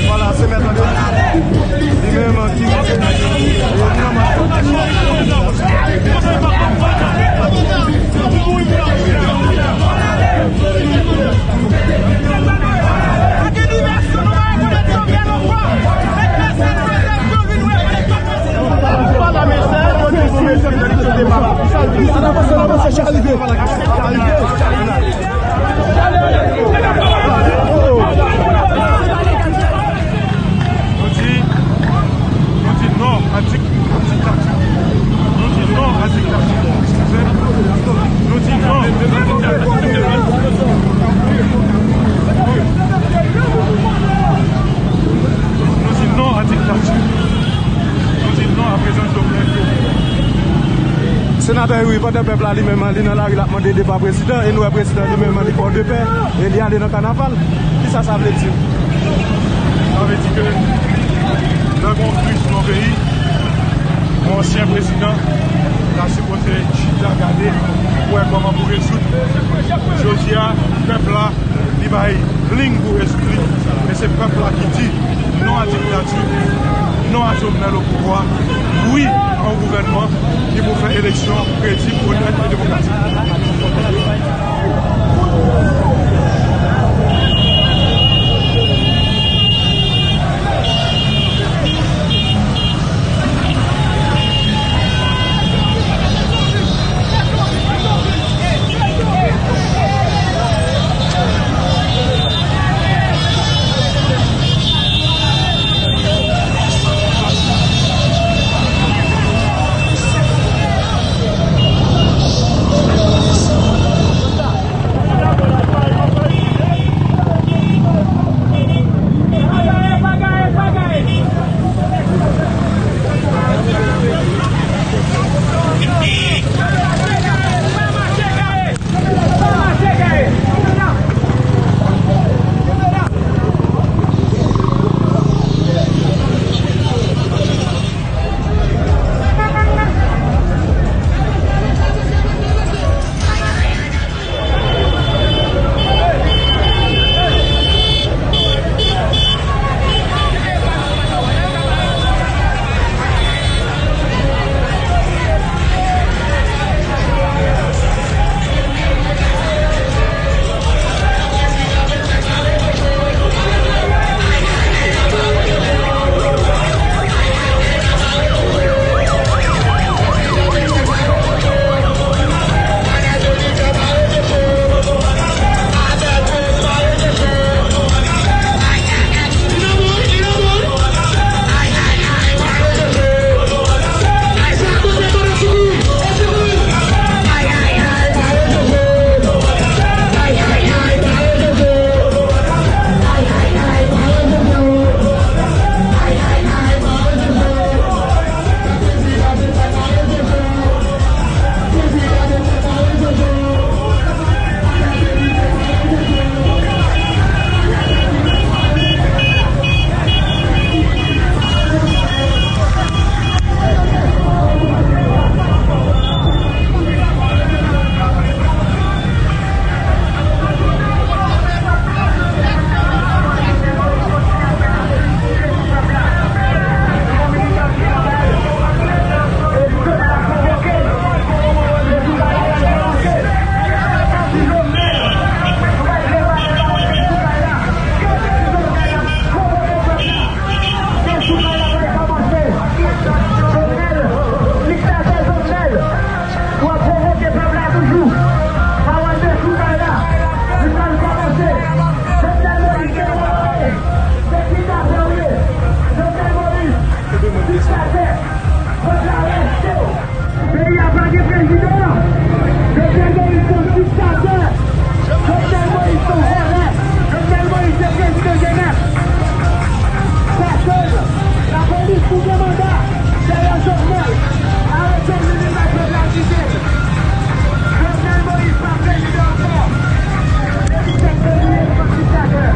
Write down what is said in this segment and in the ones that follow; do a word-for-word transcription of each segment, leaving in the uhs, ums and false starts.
Vwala, se mèt la depi. Li menm ki Nou di, nou di non a dik-, a diktati. Nou di non a diktati. Eskize. Nou di non. Nou di non a diktati. Nou di non a prezans Jovenel Joubert. Senatè Youri, pandan pèp la li menm, li nan lari, l ap mande depa prezidan, e nou wè prezidan li menm, li pran de pè, e li ale nan kanaval. Kisa sa vle di? Sa vle di ke lè gen yon kriz nan yon peyi, yon ansyen prezidan ta sipoze chita gade pou wè kòman pou rezoud. Jodi a, pèp la, li bay ling pou rezoud li. E se pèp la ki di non a diktati, non a Jovenel o pouvwa, wi a yon gouvènman ki pou fè eleksyon kredib, onèt e demokratik. Peyi a pa gen prezidan. Jovenel Moïse se yon diktatè. Jovenel Moïse se yon vòlè. Jovenel Moïse se prezidan Jenèf. Pase l. Lapolis pou gen manda dèyè Jovenel. Arete l, li menm ak pèp la kite l. Jovenel Moïse pa prezidan ankò. Depi sèt fevriye, li se yon diktatè.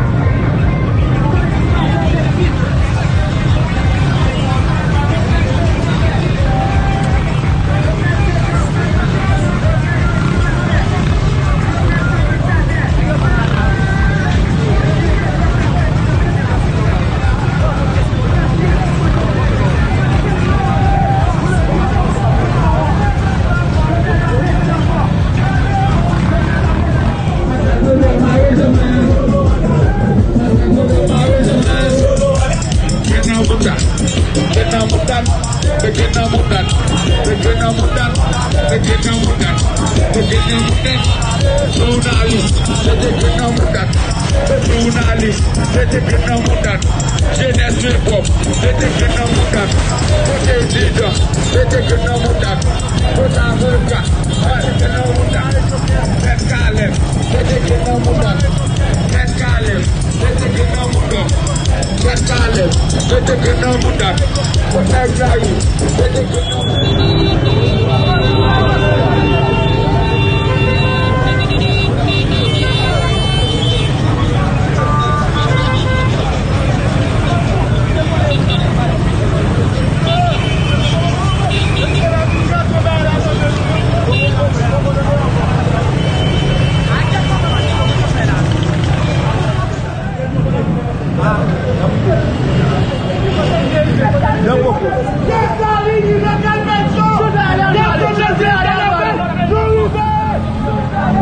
Get down, put that. Get down, put that. Mete grenn nan mouda, mete grenn nan mouda, mete grenn nan mouda, mete grenn nan mouda. Jounalis, mete grenn nan mouda, mete jounalis, mete grenn nan mouda. Jenès Lepòp, mete grenn nan mouda. Kote etidyan, mete grenn nan mouda. Kote avoka, mete grenn nan mouda. Tèt kalè, mete grenn nan mouda. Tèt kalè. Mete grenn nan mouda. Tèt kalè. Mete grenn nan mouda. Fòk nèg la ye. Mete grenn nan mouda.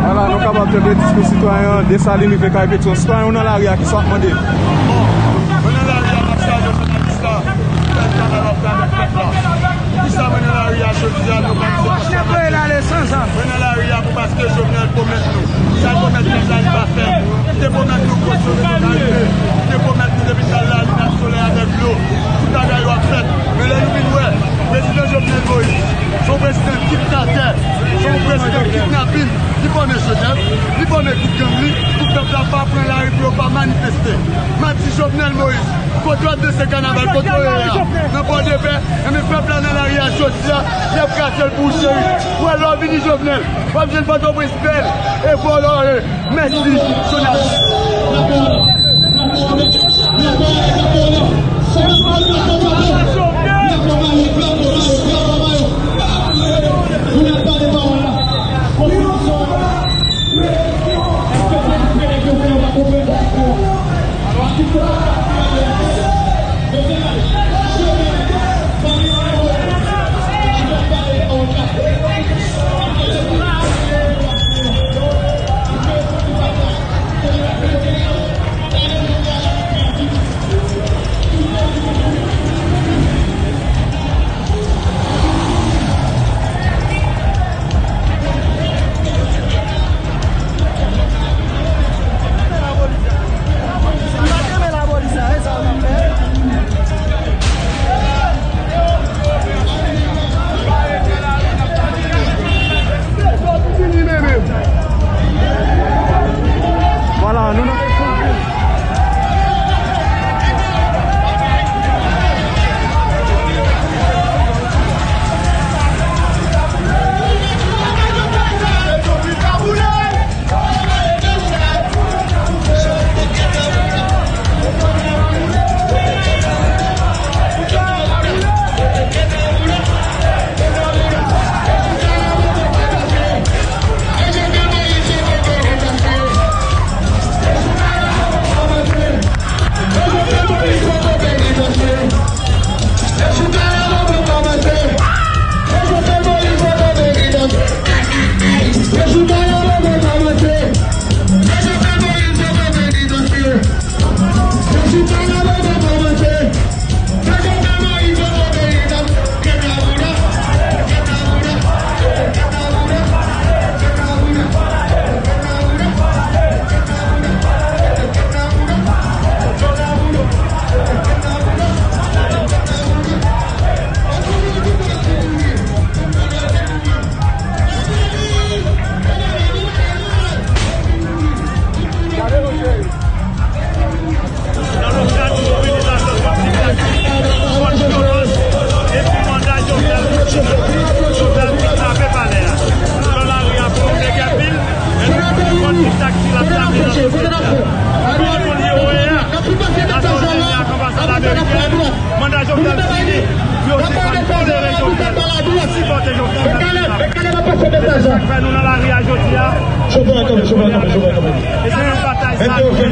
Vwala, nou kapab tande diskou sitwayen an, Desalin rive kay Petyon. Sitwayen, ou nan lari a, kisa w ap mande? Bon, mwen nan lari a, m ap salye jounalis la, pou fè travay w ap fè avèk pèp la. Poukisa mwen nan lari a jodi a, nou pa di se paske mwen nan lari a pou paske Jovenel pwomèt nou. Sa l pwomèt pèp la, li pa fè. Li te pwomèt nou gwo solev ap rive. Li te pwomèt nou depi l t al la, li t ap solèy avèk dlo. Tout bagay yo ap fèt. Men lè nou vin wè, prezidan Jovenel Moïse, se yon prezidan diktatè, se yon prezidan kidnapin. Li fòme Joseph, li fòme tout gang li, pou pèp la pa pran lari pou yo pa manifeste. M ap di Jovenel Moïse, kote w ap danse kanaval, kote w ye a? Nan Pòdepè, enben pèp la nan lari a jodi a, y ap kraze l pou ou cheri. Ou wè lè w vini Jovenel, w ap jwenn Pòtoprens bèl e kolore. Mèsi, jounalis.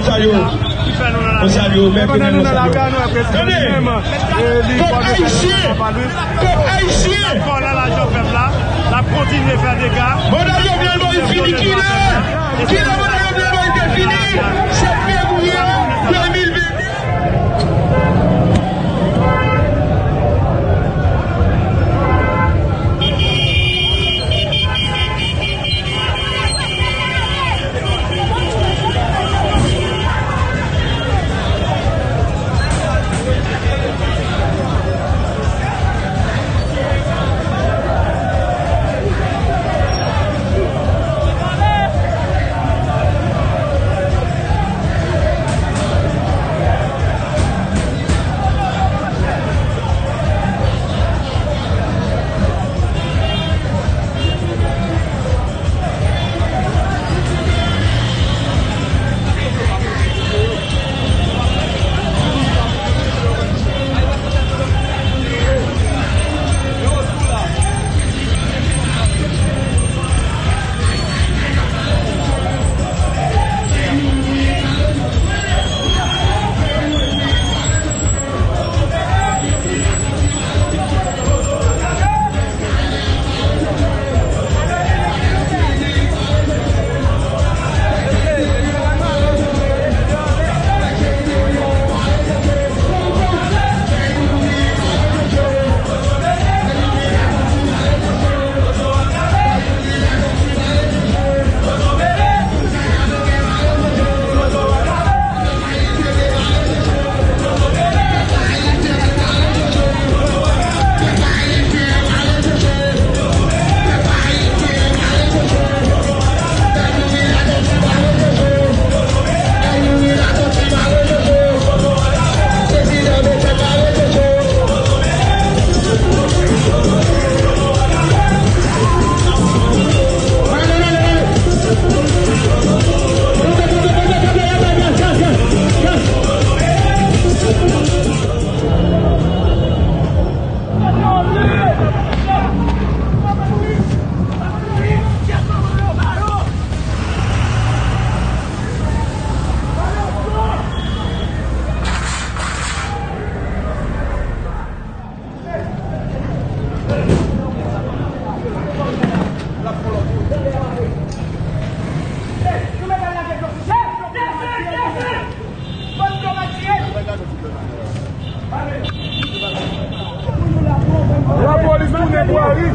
Salye w. Mwen salye w, mèt Renel, mwen salye w. Tande! Pèp ayisyen! Pèp ayisyen! L ap kontinye fè dega. Manda Jovenel Moïse fini kilè? Kilè manda Jovenel Moïse te fini? Sèt fevriye de mil venn. Lapolis tounen bwa ri.